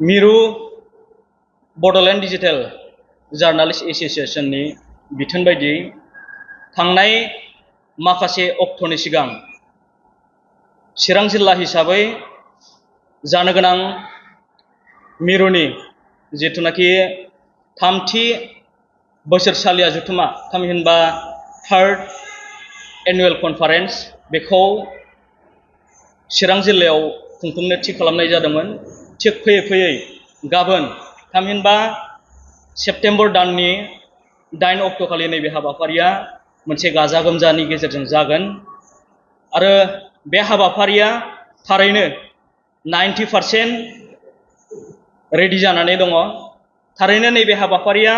मिरु Bodoland digital journalist एस'सिएशननि बिथोन बायदियै थांनाय माखासे अक्ट'नि सिगां चिरां जिल्ला हिसाबै जानो गोनां मिरुनि जिथुनाखि थामथि बोसोरसालिया जथुमा थामहिनबा थार्ड एनुवेल कनफारेन्स बेखौ चिरां जिल्लायाव खुंफुंनो थि खालामनाय जादोंमोन। थिग फैयै फैयै गाबोन थामहिनबा सेप्तेम्बर दाननि 8 अक्ट'खालि नैबे हाबाफारिया मोनसे गाजा गोमजानि गेजेरजों जागोन आरो बे हाबाफारिया थारैनो 90% रेडि जानानै दङ। थारैनो नैबे हाबाफारिया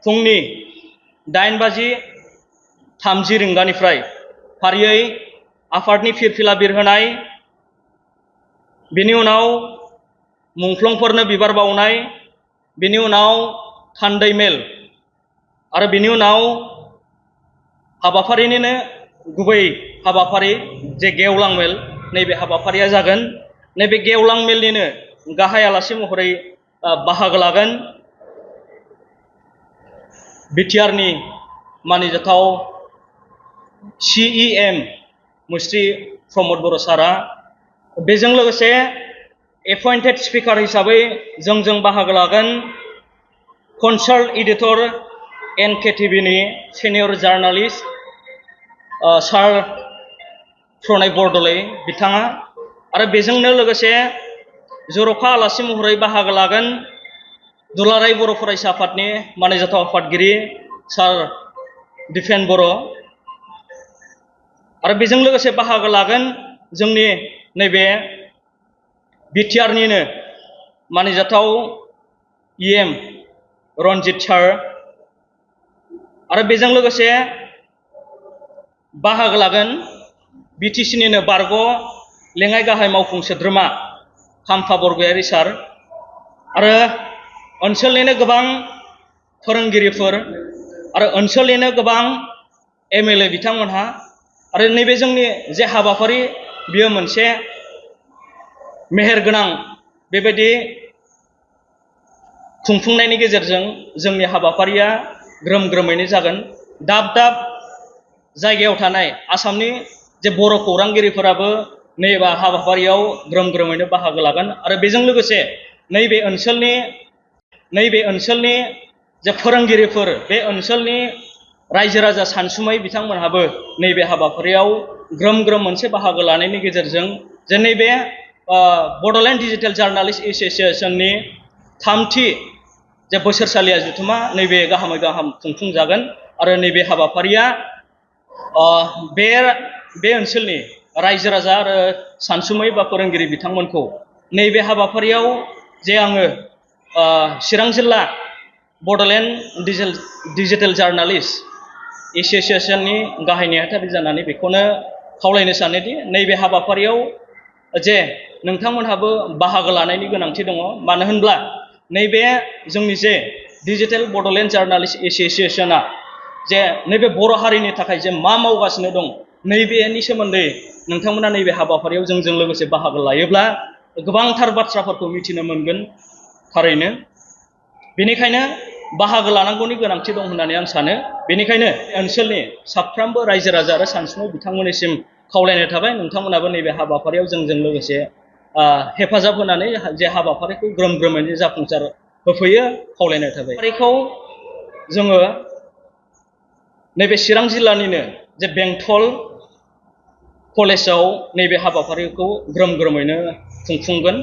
फुंनि 8:30 फारियै आफादनि फिरफिला बिरहोनाय, बेनि उनाव मुंख्लंफोरनो बिबार बावनाय, बेनि उनाव थान्दै मेल आरो बेनि उनाव हाबाफारिनिनो गुबै हाबाफारि जे गेवलां मेल नैबे हाबाफारिया जागोन। नैबे गेवलां मेलनिनो गाहाय आलासि महरै बाहागो लागोन बिटिआरनि मानिजाथाव CEM मुस्रि प्रमद बर' सारा। बेजों लोगोसे एपइन्टेड स्पिकार हिसाबै जोंजों बाहागो लागोन कनसाल्ट एडिटर NKTVनि सिनियर जार्नालिस्ट सार प्रणय बरदलै बिथाङा आरो बेजोंनो लोगोसे जर'खा आलासि महरै बाहागो लागोन दुलाराय बर' फरायसा आफादनि मानिजाथाव आफादगिरि सार दिपेन बर' आरो बेजों लोगोसे बाहागो लागोन जोंनि नैबे बिटिआरनिनो मानिजाथाव EM रन्जित सार आरो बेजों लोगोसे बाहागो लागोन BTCनिनो बारग' लेङाइ गाहाय मावफुं सोद्रोमा खाम्फा बरगयारि सार आरो ओनसोलनिनो गोबां फोरोंगिरिफोर आरो ओनसोलनिनो गोबां MLA बिथांमोनहा आरो नैबे जोंनि जे हाबाफारि बियो मोनसे मेहेरगोनां बेबायदि खुंफुंनायनि गेजेरजों जोंनि हाबाफारिया ग्रोम ग्रोमैनो जागोन। दाब दाब जायगायाव थानाय आसामनि जे बर' खौरांगिरिफोराबो नैबे हाबाफारियाव ग्रोम ग्रोमैनो बाहागो लागोन आरो बेजों लोगोसे नैबे ओनसोलनि जे फोरोंगिरिफोर बे ओनसोलनि रायजो राजा सानसुमै बिथांमोनहाबो नैबे हाबाफारियाव ग्रोम ग्रोम मोनसे बाहागो लानायनि गेजेरजों जे नैबे बड'लेण्ड डिजिटेल जार्नालिस्ट एस'सिएशननि थामथि जे बोसोरसालिया जथुमा नैबे गाहामै गाहाम खुंफुंजागोन आरो नैबे हाबाफारिया बे ओनसोलनि रायजो राजा आरो सानसुमै बा फोरोंगिरि बिथांमोनखौ नैबे हाबाफारियाव जे आङो चिरां जिल्ला बड'लेण्ड डिजिटेल जार्नालिस्ट एस'सिएशननि गाहाय नेहाथारि जानानै बेखौनो खावलायनो सानोदि नैबे हाबाफारियाव जे नोंथांमोनहाबो बाहागो लानायनि गोनांथि दङ। मानो होनब्ला नैबे जोंनि जे डिजिटेल बड'लेण्ड जार्नालिस्ट एस'सिएशना जे नैबे बर' हारिनि थाखाय जे मा मावगासिनो दं नैबेनि सोमोन्दै नोंथांमोना नैबे हाबाफारियाव जोंजों लोगोसे बाहागो लायोब्ला गोबांथार बाथ्राफोरखौ मिथिनो मोनगोन। थारैनो बेनिखायनो बाहागो लानांगौनि गोनांथि दं होननानै आं सानो। बेनिखायनो ओनसोलनि साफ्रोमबो रायजो राजा आरो सानसुमै बिथांमोननिसिम खावलायनाय थाबाय नोंथांमोनाबो नैबे हाबाफारियाव जोंजों लोगोसे हेफाजाब होनानै जे हाबाफारिखौ ग्रोम ग्रोमैनो जाफुंसार होफैयो खावलायनाय थाबाय। हाबाफारिखौ जोङो नैबे चिरां जिल्लानिनो जे बेंटल कलेजाव नैबे हाबाफारिखौ ग्रोम ग्रोमैनो खुंफुंगोन।